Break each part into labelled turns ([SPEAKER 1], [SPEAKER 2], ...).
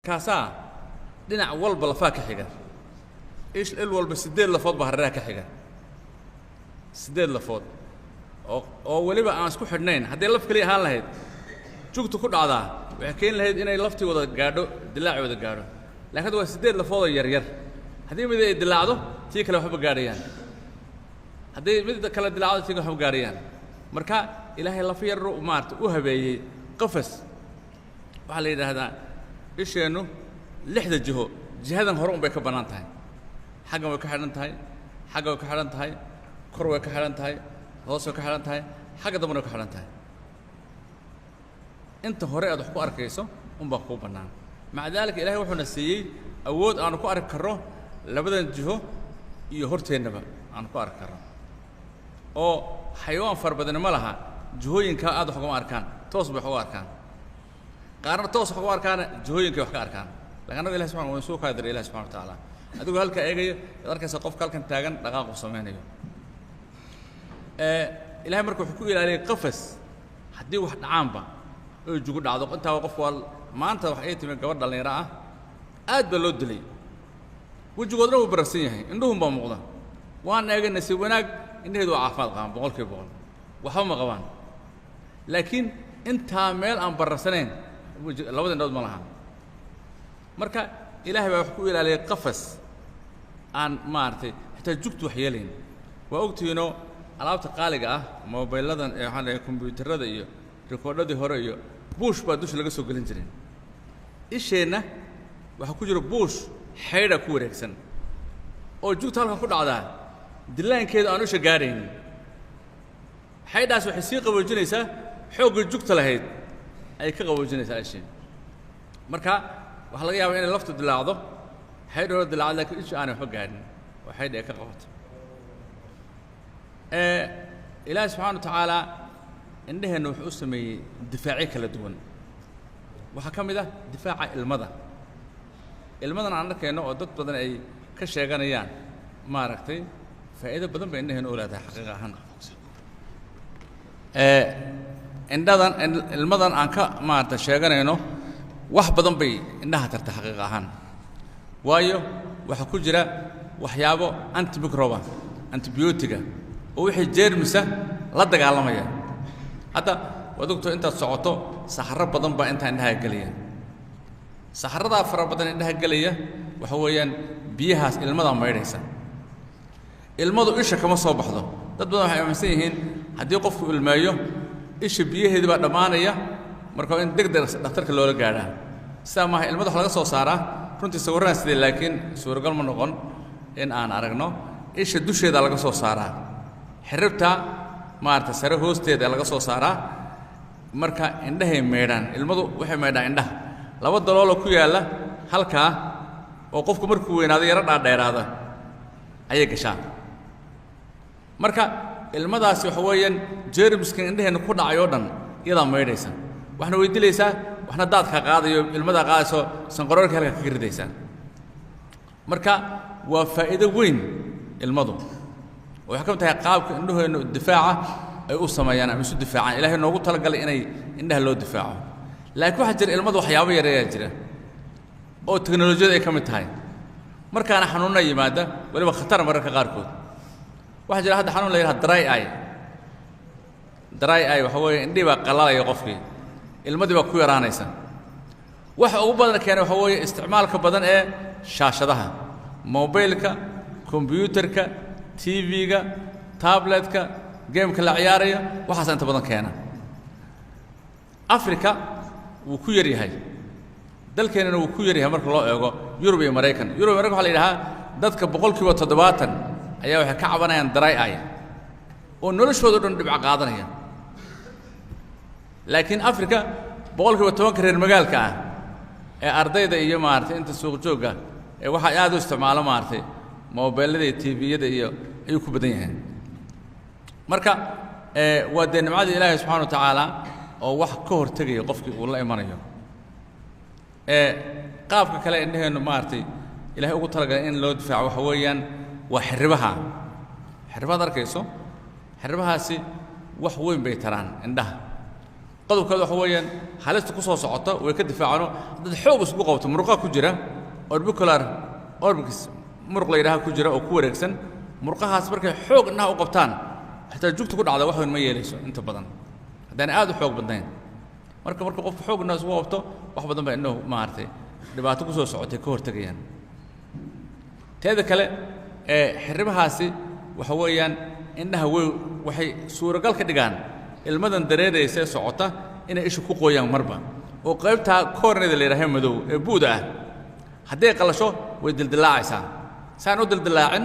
[SPEAKER 1] Kaasaa dhinac walba lafaa ka xiga. Ish il walba siddeed lafood baa hareeraha ka xiga, siddeed lafood oo weliba aan isku xidhnayn. Hadday laf keliya ahaan lahayd, jugta ku dhacdaa waxay keeni lahayd inay laftii wada gaadho, dilaaci wada gaadho. Lakin hadda waa siddeed lafood oo yaryar. Haddii mid ay dilaacdo, tii kale waxba gaadhayaan. Hadday mid kale dilaacdo, tii kale waxba gaadhayaan. Marka Ilaahay laf yar maarata u habeeyey qafas. Waxaa la yidhaahdaa isheennu lixda jiho, jihadan hore un bay ka bannaan tahay. Xaggan way ka xidhan tahay, xagga way ka xidhan tahay, kor way ka xidhan tahay, hoos way ka xidhan tahay, xagga dambena way ka xidhan tahay. Inta hore aad wax ku arkayso unbaa kuu bannaan. Maca daalika, Ilahay wuxuuna siiyey awood aanu ku arki karro labadan jiho iyo horteennaba aanu ku arki karro, oo xayawaan fara badani ma laha. Jihooyinkaa aad wax ugama arkaan, toos bay wax uga arkaan. Qaarna toos wax uga arkaana, jihooyinkay wax ka arkaan. Lakin annaga Ilahi subxana wa suu kaa diray Ilahi subxana wa tacaala. Adigoo halkaa eegayo yaad arkaysa qofka halkan taagan dhaqaaqu samaynayo. Ilahay marka wuxuu ku ilaaliyey qafas. Haddii wax dhacaanba oy jugu dhacdo, intaaba qofku waa. Maanta waxa ii timi gabadh dhallinyaro ah, aad baa loo dilay, wejigoodna wuu bararsan yahay, indhuhun baa muuqda. Waan eegay, nasiib wanaag indhaheedu waa caafimaad qabaan, 100%, waxba ma qabaan. Laakiin intaa meel aan bararsanayn weji labada indhood ma laha. Marka Ilaahay baa wax ku ilaaliyay qafas aan maaragtay xitaa jugtu wax yeelayn. Waa ogtihiinoo alaabta qaaliga ah, mobayladan ee waxaan leeyahay, kombiyuutarada iyo rikoodhadii hore iyo buush baa dusha laga soo gelin jiray. Isheenna waxaa ku jira buush xaydha ku wareegsan oo jugta halkan ku dhacdaa dillaankeeda aan isha gaadhaynin. Xaydhaas waxay sii qaboojinaysaa xooggii jugta lahayd ayay ka qaboojinaysaa ishii. Marka waxaa laga yaabaa inay laftu dilaacdo, xaydh hore dilaacdo, lakin ishu aanay waxba gaadhin oo xaydh ay ka qabato. Ilaahi subxana wa tacaala indheheenna wuxuu u sameeyey difaacyo kala duwan. Waxaa ka mid ah difaaca ilmada. Ilmadan aan arkayno oo dad badan ay ka sheeganayaan, maaragtay, faa'iido badan bay indheheenna u leedahay xaqiiqa ahaan. Indhadan, ilmadan aan ka maarata sheeganayno, wax badan bay indhaha tarta xaqiiqa ahaan. Waayo, waxaa ku jira waxyaabo antimicroba, antibiotiga oo wixii jeermisa la dagaalamaya. Hadda waad ogto, intaad socoto saxaro badan baa intaa indhaha gelaya. Saxaradaa fara badan indhaha gelaya waxa weeyaan biyahaas ilmadaa maydhaysa. Ilmadu isha kama soo baxdo. Dad badan waxay aaminsan yihiin haddii qofku ilmeeyo, isha biyaheedii baa dhammaanaya, marka waa in deg deg dhakhtarka loola gaadhaa. Sidaa maaha. Ilmada wax laga soo saaraa, runtii sawirraan sidee, laakiin suuragal ma noqon in aan aragno. Isha dusheeda laga soo saaraa, xiribta maarata sare hoosteeda laga soo saaraa. Marka indhahay maydhaan. Ilmadu waxay maydhaan indhaha laba dalooloo ku yaalla halkaa oo qofku markuu weynaado yaro dhaadheeraada ayay gashaa. Marka ilmadaasi waxa weeyaan jeermiskan indhaheenna ku dhacay oo dhan iyadaa maydhaysa. Waxna way dilaysaa, waxna daadkaa qaadayo, ilmadaa qaadayso, sanqaroorkii halkaa kaga ridaysaa. Marka waa faa'iido weyn ilmadu. Waxay ka mid tahay qaabka indhaheennu difaaca ay u sameeyaan ama isu difaacaan. Ilahay noogu talagalay inay indhaha loo difaaco. Laakiin waxaa jira ilmada waxyaabo yareeyaa jira oo teknolojiyada ay ka mid tahay. Markaana xanuunna yimaada, weliba khatar mararka qaarkood. Waxaa jira hadda xanuun la yidhaha dry eye. Dry eye waxa weeye indhihii baa qallalaya, qofkii ilmadii baa ku yaraanaysa. Waxa ugu badan keenay waxa weeye isticmaalka badan ee shaashadaha, mobaylka, kombyuutarka, TV-ga, tabletka, gameka la ciyaaraya. Waxaasa inta badan keena. Africa wuu ku yar yahay, dalkeennana wuu ku yar yahay marka loo eego Yurub iyo Maraykan. Yurub iyo Maraykan waxa la yidhahaa dadka 70% ayaa waxay ka cabanayaan dry eye oo noloshooda o dhan dhibco qaadanaya. Laakiin Africa 10%-ka reer magaalka ah ee ardayda iyo maaragtay inta suuq joogga ee waxaa aad u isticmaalo maaragtay mobilada iyo TV-yada iyo ayuu ku badan yahay. Marka waa dee nimcadii Ilaahay subxana wa tacaala oo wax ka hortegaya qofkii uu la imanayo. Qaabka kale indhaheennu maaragtay Ilahay ugu talagalay in loo difaaco waxa weeyaan waa xirribaha. Xirribahaad arkayso, xirribahaasi wax weyn bay taraan indhaha. Qodobkooda waxa weeyaan halista ku soo socota way ka difaacano. Haddaad xoog isku qabto, muruqa ku jira, orbicular orbix muruq la yidhaha ku jira oo ku wareegsan. Murqahaas markay xoog indhaha u qabtaan, xitaa jugta ku dhacda wax weyn ma yeelayso inta badan, haddaanay aad u xoog badnayn. Marka qofku xoog indhaha isku qabto, wax badan baa indhahu maaragtay dhibaato ku soo socotay ka hortegayaan. Teeda kale ee xirribahaasi waxa weeyaan indhaha way waxay suuragal ka dhigaan ilmadan dareeraysa ee socota inay isha ku qooyaan marba, oo qaybtaa corneada la yidhaha madow ee buuda ah hadday qalasho way dildillaacaysaa. Saan u dildillaacin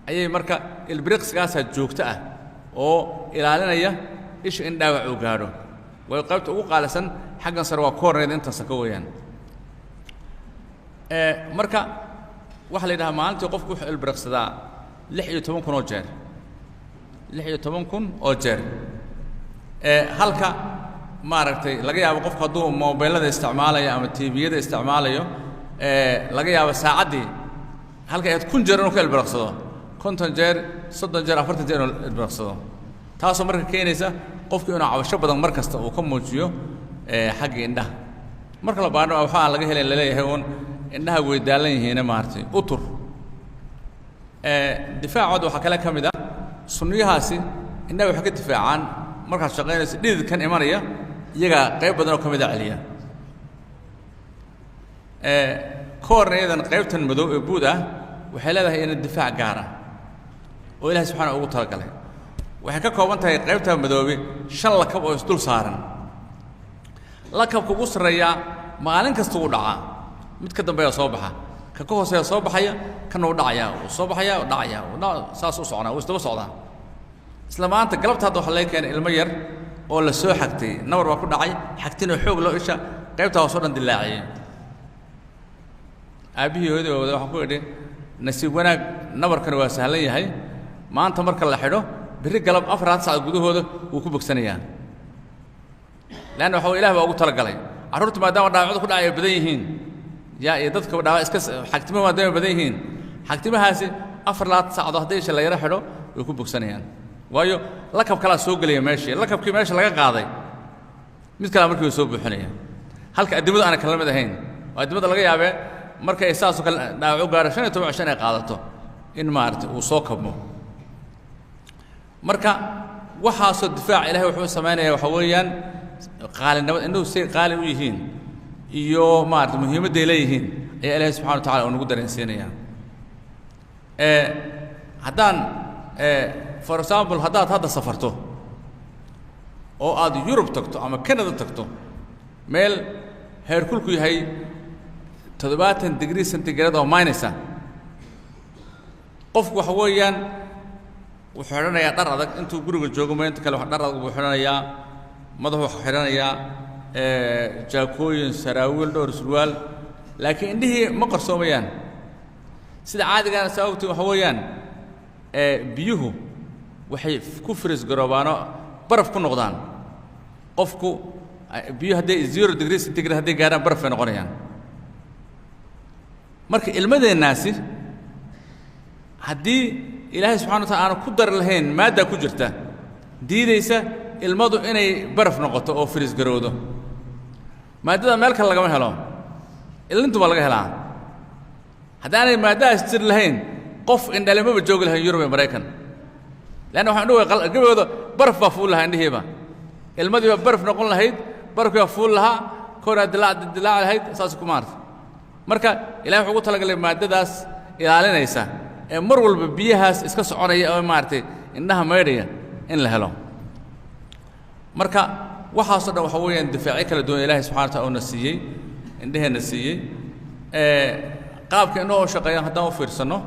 [SPEAKER 1] ayay marka ilbiriqsigaasaa joogto ah oo ilaalinaya isha in dhaawac uu gaadho. Way qaybta ugu qaalisan xaggan sare waa corneada, intaasa ka weeyaan. Marka waxaa la yidhahaa maalintii qofku wuxuu ilbiriqsadaa 16,000 oo jeer, 16,000 oo jeer. Halka maaragtay laga yaabo qofku hadduu mobilada isticmaalayo ama TV-yada isticmaalayo, laga yaabo saacaddii halka aad 1000 jeer inuu ka ilbiriqsado, 50 jeer, 30 jeer, 40 jeer inuu ilbiriqsado, taasoo marka keenaysa qofku inuu cabasho badan mar kasta uu ka muujiyo xagga indhaha. Marka la baadho waxa aan laga helayn laleeyahay uun indhaha way daalan yihiine maaragtay utur. Difaacooda waxaa kale ka mid ah sunniyahaasi indhaha waxay ka difaacaan markaad shaqaynayso dhididkan imanaya, iyagaa qayb badan oo ka mid a celiya. Corneadan qaybtan madow ee buud ah waxay leedahay ina difaac gaar ah oo Ilahay subxaana ugu talagalay. Waxay ka kooban tahay qaybta madoobe shan lakab oo isdul saaran. Lakabka ugu sarreeyaa maalin kasta wuu dhacaa, mid ka dambeeya soo baxa, ka ka hooseeya soo baxaya, kana uu dhacaya, wuu soo baxaya, uu dhacaya, uu dhac, saas u soconaa, wuu isdaba socdaa. Isla maanta galabta hadda waxaa laga keenay ilmo yar oo la soo xagtay, nabar baa ku dhacay, xagtinoo xoog loo isha qaybtaa hoos oo dhan dilaaciyey. Aabbihii hooyadii baa wada. Waxaan ku idhi, nasiib wanaag nabarkani waa sahlan yahay, maanta marka la xidho berri galab 4 saac gudahooda wuu ku bogsanayaa, leanna waxa way Ilah baa ugu talagalay. Carruurta maadaama dhaawacyada ku dhacay ay badan yihiin, yaa iyo dadka dhaawac iska xagtimuhu maadaama ay badan yihiin, xagtimahaasi 24 saacadood haddii isha la yaro xidho way ku bogsanayaan, waayo lakab kalaa soo gelaya meeshii, lakabkii meesha laga qaaday mid kalaa markii way soo buuxinaya. Halka addimadu aanay kala mid ahayn, oo addimada laga yaabee marka ay saasoo kale dhaawac u gaaro 15 cisho inay qaadato in maaragtay uu soo kabmo. Marka waxaasoo difaac Ilahay wuxuu samaynaya waxa weeyaan qaalinimada indhuhu say qaali u yihiin iyo maarata muhiimadday leeyihiin ayaa Ilahay subxana wa tacala uu nagu dareensiinaya. Haddaan for example haddaad hadda safarto oo aad Yurub tagto ama Canada tagto, meel heerkulku yahay 70 degree centigrade oo minus ah, qofku waxa weeyaan wuxuu xidhanayaa dhar adag. Intuu guriga joogo ma inta kale dhar adag buu xidhanayaa, madaxu wuxuu xidhanayaa jaakooyin, saraawiil, dhowr surwaal, laakiin indhihii ma qarsoomayaan. Sida caadigaana saa ogtiin waxa weeyaan biyuhu waxay ku freeze garoobaanoo baraf ku noqdaan. Qofku biyuhu hadday 0 degree centigrade hadday gaarhaan baraf bay noqonayaan. Marka ilmadeennaasi haddii Ilaahay subxana wa taala aanu ku dari lahayn maaddaa ku jirta diidaysa ilmadu inay baraf noqoto oo freeze garowdo, maaddada meel kale lagama helo, ilintu baa laga helaa. Haddaanay maadadaas jiri lahayn, qof indhale maba joogi lahayn Yurub iyo Maraykan, leanna waxaan indhuhu gabigooda baraf baa fuul lahaa, indhihiiba ilmadii baa baraf noqon lahayd, barafkii baa fuul lahaa, koraa dilaac dilaaci lahayd, saas ku maarta. Marka Ilahay wuxuu ugu talagalay maaddadaas ilaalinaysa ee mar walba biyahaas iska soconaya oo maaragtay indhaha maydhaya in la helo. Marka waxaasoo dhan waxa weeyaan difaacyo kala duwan Ilahay subxana wa taala uuna siiyey, indheheenna siiyey. Qaabka indhaha u shaqeeyaan haddaan u fiirsanno,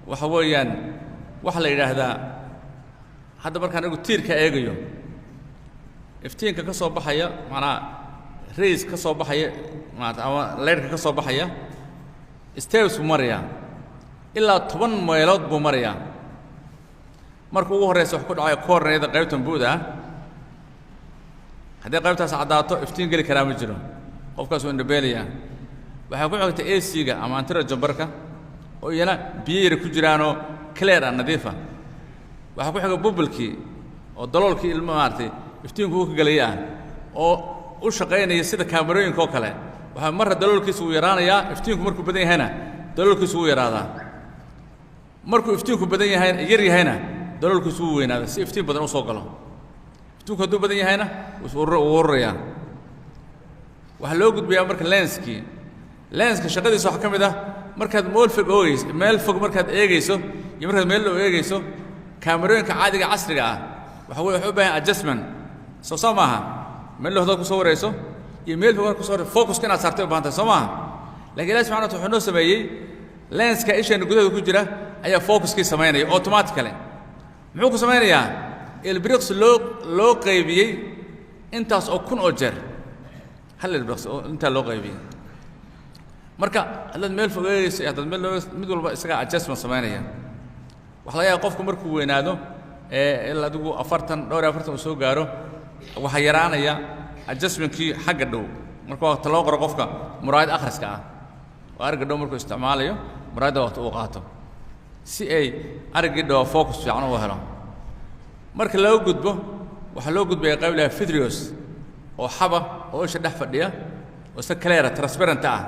[SPEAKER 1] waxa weeyaan waxaa la yidhaahdaa hadda markaan anigu tiirka eegayo, iftiinka ka soo baxaya, macnaha rays ka soo baxaya maarata ama leyrhka ka soo baxaya, steps buu marayaa, ilaa 10 meelood buu marayaa. Marka ugu horreysa wax ku dhacaya corneada qaybtan buuda ah. Haddii qaybtaas caddaato, iftiin geli karaa ma jiro, qofkaas wuu indhabeelayaa. Waxaa ku xigta AC-ga ama anterior chamberka oo iyana biyo yara ku jiraanoo clear ah, nadiifa. Waxaa ku xiga pupilkii oo daloolkii ilmo maaragtay iftiinku uu ka gelaya ah. Oo u shaqaynaya sida kaamarooyinka oo kale. Waxaa marra daloolkiisu wuu yaraanayaa. Iftiinku markuu badan yahayna daloolkiisu wuu yaraadaa, markuu iftiinku badan yahay yar yahayna daloolkiisu wuu weynaadaa, si iftiin badan u soo galo. Iftiinku hadduu badan yahayna wuu ururayaa. Waxaa loo gudbayaa marka lenskii. Lenska shaqadiisa waxaa ka mid ah markaad meel fog oogeyso, meel fog markaad eegeyso iyo markaad meel dhow eegeyso. Kaamarooyinka caadiga casriga ah waxa weye waxay u baahan adjustment, soo saa maaha? Meel dhow hadaad kusoo wareyso iyo meel fog hadaad kusoo wareyso, focuska inaad saartay u baahan tahay, soo maaha? Lakin Ilahi subxana wataala wuxuu noo sameeyey lenska isheena gudaheeda ku jira ayaa focuskii samaynaya automatically. Muxuu ku samaynayaa? Ilbiriqsi loo qaybiyey intaas oo kun oo jeer, hal ilbiriqsi oo intaa loo qaybiyey. Marka haddaad meel fog eegeyso iyo haddaad meel dhow, mid walba isagaa adjustment samaynaya. Waxaa laga yaaba qofku markuu weynaado ee ilaa adigu 40, 44 uu soo gaaro, waxaa yaraanaya adjustmentkii xagga dhow. Marka waqti loo qoro qofka muraayad akhriska ah oo aragga dhow markuu isticmaalayo, muraayadda waqti uu qaato si ay araggii dhow focus fiican u helo. Marka loo gudbo, waxaa loo gudbaya qayb laha vitreous oo xaba oo isha dhex fadhiya oo isa clear ah, transparent ah.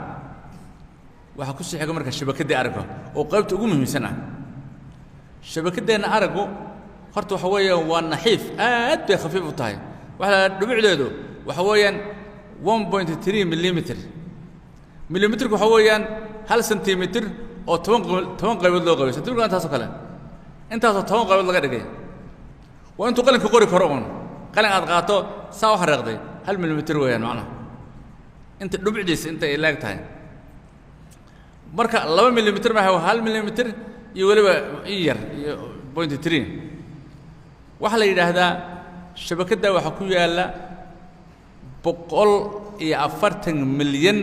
[SPEAKER 1] Waxaa ku sii xiga marka shabakaddii aragga oo qaybta ugu muhiimsan ah. Shabakaddeenna araggu horta waxa weeyaan waa naxiif, aad bay khafiif u tahay. Waxa la dhumucdeedu waxa weeyaan 1.3 millimeter. Millimeterku waxa weeyaan 1 centimeter oo 10 qaybood loo qaybay. Centimeterku intaasoo kale, intaasoo 10 qaybood laga dhigay. Waa intuu qalinka qori karo uun. Qalin aad qaato saa u xariiqday, 1 millimeter weeyaan macnaha inta dhumucdiisa inta ay leeg tahay. Marka 2 millimeter maaha, waa 1 millimeter iyo weliba in yar iyo 0.3. Waxaa la yidhaahdaa shabakadda waxaa ku yaalla 140 milyan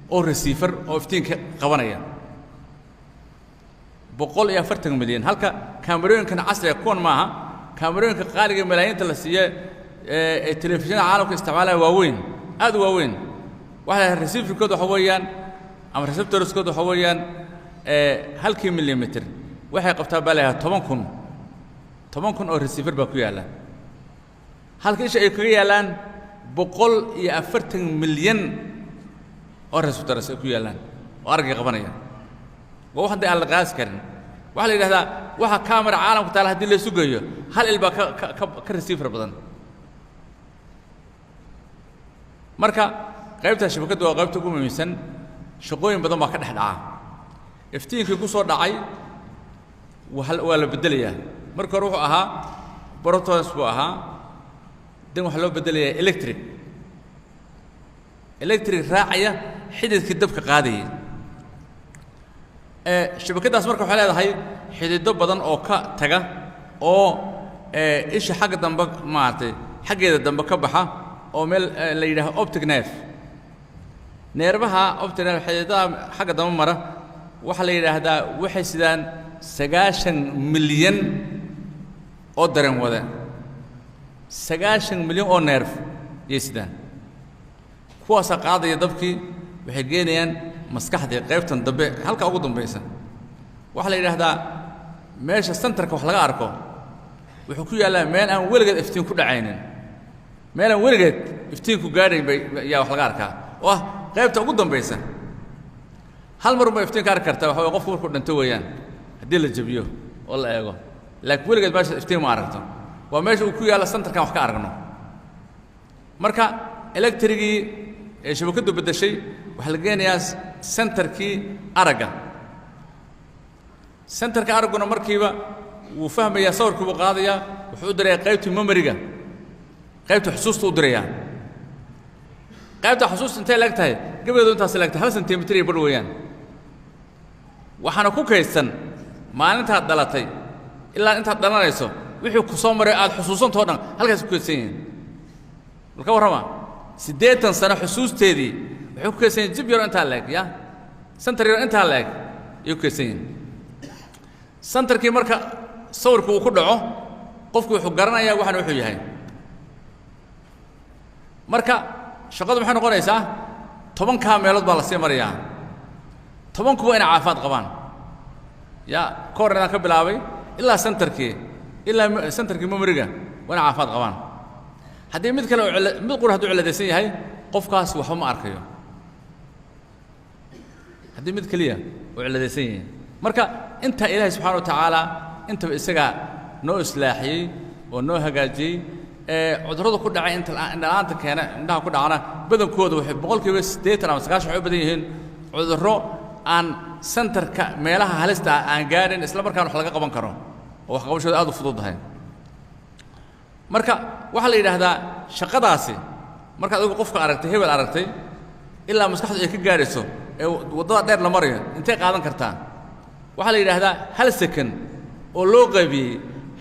[SPEAKER 1] oo receiver oo iftiinka qabanaya, 140 milyan. Halka kaamarooyinkan casriga, kuwan maaha, kaamarooyinka qaaliga malaayiinta la siiye ee telefishinada caalamka isticmaalaya, waaweyn, aad u waaweyn, waxa la receiverkooda waxa weeyaan ama receptorskooda waxa weeyaan halkii millimeter waxay qabtaa baa la yidhaha 10,000, 10,000 oo receiver baa ku yaalla, halka isha ay kaga yaallaan 140 milyan oo receptors ay ku yaallaan oo aragga qabanaya. Waa wax hadda aan la qaasi karin. Waxaa la yidhahdaa waxa camera caalamka taala haddii la isu geeyo, hal il baa ka receiver badan. Marka qaybta shabakaddu waa qaybta ugu muhiimsan. Shaqooyin badan baa ka dhex dhaca. Iftiinkii ku soo dhacay waa la beddelayaa. Marka hore wuxuu ahaa protons buu ahaa, dan waxaa loo beddelayaa electric, electric raacaya xididkii dabka qaadayay. Shabakaddaas marka waxay leedahay xidido badan oo ka taga oo isha xagga dambe, maaragtay, xaggeeda dambe ka baxa oo meel la yidhaaho optic nerve. Neerbaha optic nerve, xididada xagga dambe mara, waxaa la yidhaahdaa waxay sidaan 90 milyan oo dareen wade, 90 milyan oo neerf ayay sidaan. Kuwaasaa qaadaya dabkii, waxay geenayaan maskaxdii qaybtan dambe, halka ugu dambaysa. Waxaa la yidhaahdaa meesha centerka wax laga arko wuxuu ku yaallaa meel aan weligeed iftiin ku dhacaynin, meel aan weligeed iftiinku gaadhayn bay yaa wax laga arkaa, oo ah qaybta ugu dambaysa. Hal mar unba iftiin ka arki karta, waxa way qofku markuu dhinto weeyaan, haddii la jebiyo oo la eego, laakiin weligeed meesha iftiin ma aragto. Waa meesha uu ku yaalla centerkan wax ka aragno. Marka electrigii ee shabakaddu beddeshay waxaa la geenayaa centerkii aragga. Centerka aragguna markiiba wuu fahmayaa, sawirkii buu qaadayaa, wuxuu u dirayaa qaybtii memoryga, qaybta xusuusta u dirayaa. Qaybta xusuusta intay leeg tahay? Gabadeedu intaas leeg tahay, 1 centimeter iyo badh weeyaan. Waxaana ku kaydsan maalintaad dhalatay ilaa intaad dhalanayso wixii ku soo maray aad xusuusantao dhan halkaas ku kaydsan yihiin. Bal ka warrama, 80 sano xusuusteedii waxay ku kaydsan yihin jib yaro intaa leeg, ya center yaro intaa leeg ayay ku kaydsan yihiin. Centerkii marka sawirku uu ku dhaco, qofku wuxuu garanayaa waxana wuxuu yahay. Marka shaqadu maxay noqonaysaa? 10-kaa meelood baa la sii marayaa, 10-kuba inay caafimaad qabaan. Ya ka hor inaan ka bilaabay ilaa centerkii, ilaa centerkii memoryga waa inay caafimaad qabaan. Haddii mid kale oo mid qura hadduu cilladaysan yahay, qofkaas waxba ma arkayo, haddii mid keliya uu cilladaysan yahay. Marka intaa Ilaahay subxana wa tacaala intaba isagaa noo islaaxiyey oo noo hagaajiyey. Ee cudurrada ku dhacay inta indhala'aanta keena, indhaha ku dhacana, badankooda waxay 80% ama 90 waxay u badan yihiin cudurro aan centerka meelaha halista ah aan gaarin, isla markaana wax laga qaban karo oo wax qabashooda aad u fududahay. Marka waxaa la yidhaahdaa shaqadaasi markaad adigu qofka aragtay, hebel aragtay, ilaa maskaxdu ay ka gaadhayso ee waddada dheer la marayo intay qaadan kartaa? Waxaa la yidhaahdaa 1 second oo loo qaybiyey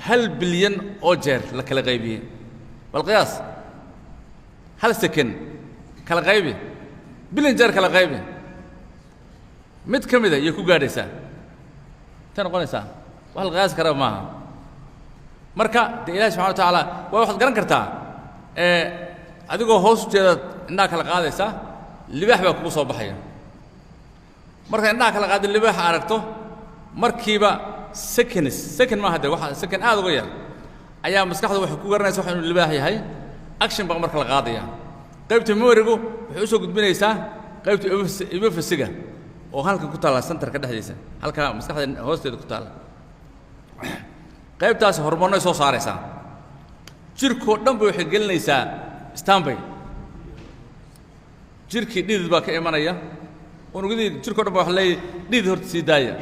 [SPEAKER 1] 1 bilyan oo jeer la kala qaybiyey. Bal qiyaas, 1 second kala qaybi bilyan jeer kala qaybi, mid ka mida ayay ku gaadhaysaa, intay noqonaysaa? Wax la qiyaasi kara maaha. Marka dee Ilahi subxana wa tacaala waa waxaad garan kartaa ee adigoo hoos u jeedaad indhaha kala qaadaysaa, libaax baa kugu soo baxaya. Markaad indhaha kala qaadda, libaaxa aragto, markiiba seconds, second maaha de, waxa second aad uga yar ayaa maskaxdu waxay ku garanaysa waxa inuu libaax yahay. Action baa marka la qaadaya. Qaybta memorygu waxay usoo gudbinaysaa qaybta epiphysiga oo halkan ku taalla, centerka dhexdiisa, halka maskaxda hoosteeda ku taalla. Qaybtaasi hormoonnay soo saaraysaa, jirkoo dhan ba waxay gelinaysaa standby. Jirkii dhidid baa ka imanaya, unugyadii jirkoo dhan ba waxa leeyahy dhidid horta sii daaya.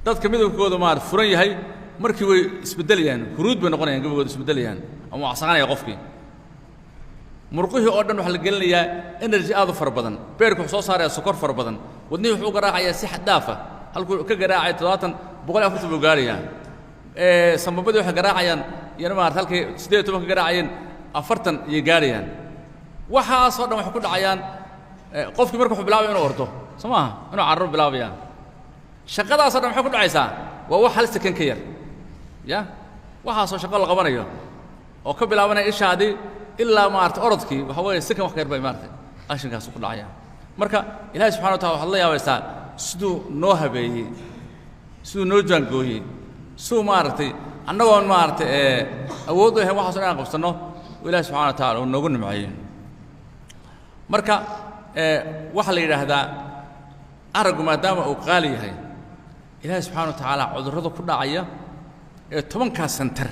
[SPEAKER 1] Dadka midabkooda maar furan yahay markii way isbeddelayaan, huruud bay noqonayaan, gebigooda isbeddelayaan ama wacsananaya qofkii. Murqihii oo dhan waxaa la gelinayaa energy aad u fara badan. Beerku wuxuu soo saarayaa sokor fara badan. Wadnihii wuxuu u garaacayaa si xad dhaaf ah, halkuu ka garaacaya 70, 140 buu gaarayaa. Sambabadii waxay garaacayaan iyana maarata halkay 18 ka garaacayeen 40 ayay gaarayaan. Waxaasoo dhan waxay ku dhacayaan qofkii marka wuxuu bilaabaya inuu ordo, soo maaha, inuu carro bilaabaya. Shaqadaasoo dhan maxay ku dhacaysaa? Waa wax 1 second ka yar ya. Waxaasoo shaqo la qabanayo oo ka bilaabanaya ishaadii ilaa maarata orodkii, waxa weeye second wax ka yar bay maarata actionkaas ku dhacaya. Marka Ilahi subxana wa tacala waxaad la yaabaysaa siduu noo habeeyey, siduu noo jaangooyey, siduu maaragtay annagoon maaragtay awood u lahayn waxaso dhan aan qabsanno, Ilahi subxana wa tacala uu noogu nimceeyey. Marka waxaa la yidhaahdaa araggu maadaama uu qaali yahay, Ilaahi subxana wa tacaala cudurrada ku dhacaya ee 10-kaa center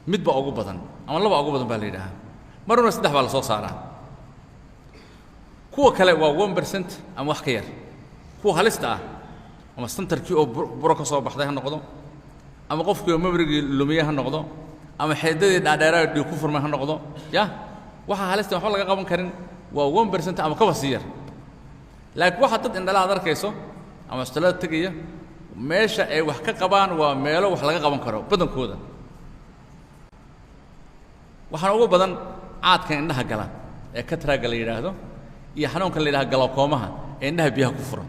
[SPEAKER 1] mid baa ugu badan ama laba ugu badan baa la yidhaahdaa, marna saddex baa la soo saaraa. Kuwa kale waa 1% ama wax ka yar. Kuwa halista ah, ama centerkii oo buro ka soo baxday ha noqdo, ama qofkii oo memorygii lumiye ha noqdo, ama xeedadii dhaadheeraa dhiig ku furmay ha noqdo, ya waxaa halista waxba laga qaban karin waa 1% ama kaba sii yar. Laakiin waxa dad indhala aad arkayso ama isbitaalada tegaya, meesha ay wax ka qabaan waa meelo wax laga qaban karo badankooda. Waxaana ugu badan caadkan indhaha gala ee cataractga la yidhaahdo iyo xanuunkan la yidhahdo glaucomaha ee indhaha biyaha ku fura.